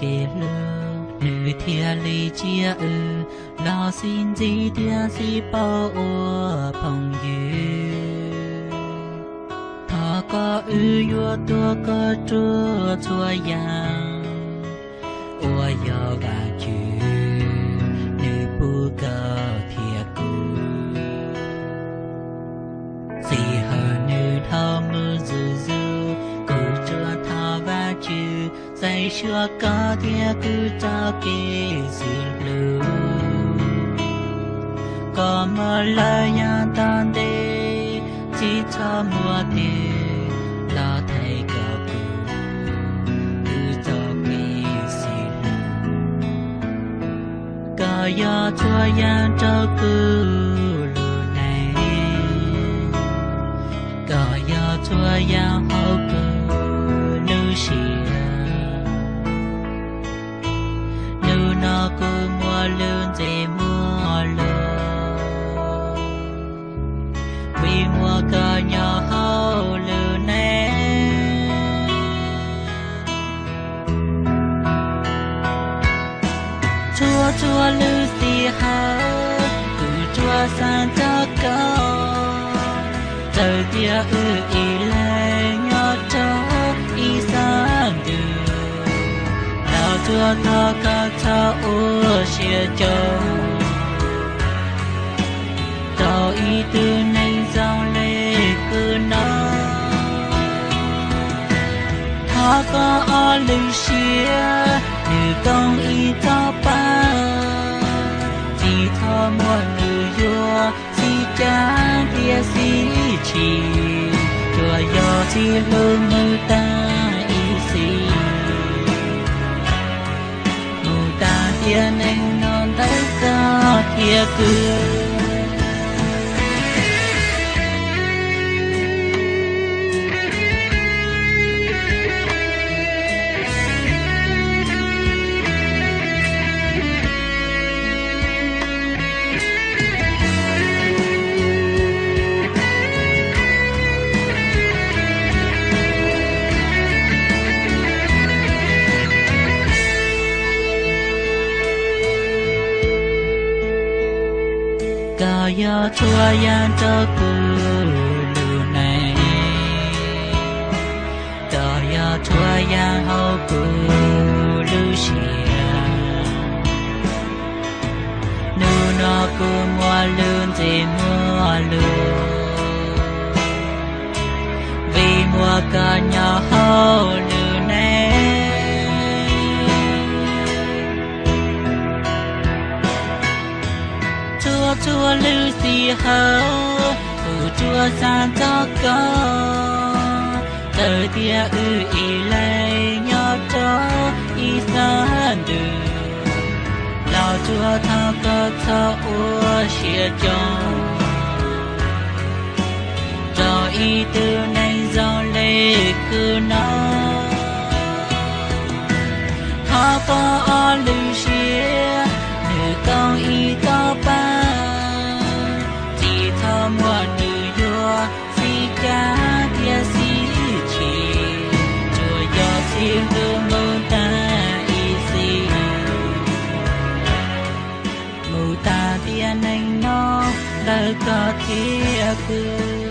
kev hlub, nws thiaj li cia wb los sib ntsib thiab sib paub ua phooj ywg. Thov koj, wb yuav tuav koj ruaj txhua yam, uas yog Vajtswv nws pub koj thiab kuv. Txij hawm nws dhau mus zuj zus, kuv tsuas thov Vajtswv txais suav koj thiab kuv txoj kev xis hlub. Koj muaj lawm yav tom ntej, tsis txhob muaj twg los thaiv koj kuv, kuv txoj kev xis hlub. Koj yog txhua yam rau kuv lub neej, koj yog txhua yam hauv kuv lub siab. Hnub no kuv muaj lub ntsej muag lug, vim muaj koj nyob hauv lub neej. Txhua txhua lub sij hawm, kuv tsuas xav txog koj, txawm tias wb ib leeg nyob rau ib sab ntug, los tsuas thov koj txhob ua siab coob rau ib tug neeg zoo li kuv no. Thov koj ob lub siab nws koom ib txoj paj, tsis txhob muaj nws yuav xij cav thiab xij chim, tsuas yog xij hlub mus tag ib txhis. Mus tas tiam neej no ntawm koj thiab kuv. Koj yog txhua yam rau kuv lub neej, koj yog txhua yam hauv kuv lub siab. Hnub no kuv muaj lub ntsej muag lug, vim muaj koj nyob hauv lub neej. Txhua txhua lub sij hawm, kuv tsuas xav txog koj, txawm tias wb ib leeg nyob rau ib sab ntug, los tsuas thov koj txhob ua siab coob rau ib tug neeg zoo li kuv no. Thov koj ob lub siab nws koom ib txoj paj, tsis txhob muaj nws yuav xij cav thiab xij chim, tsuas yog xij hlub mus tag ib txhis, mus tas tiam neej no ntawm koj thiab kuv.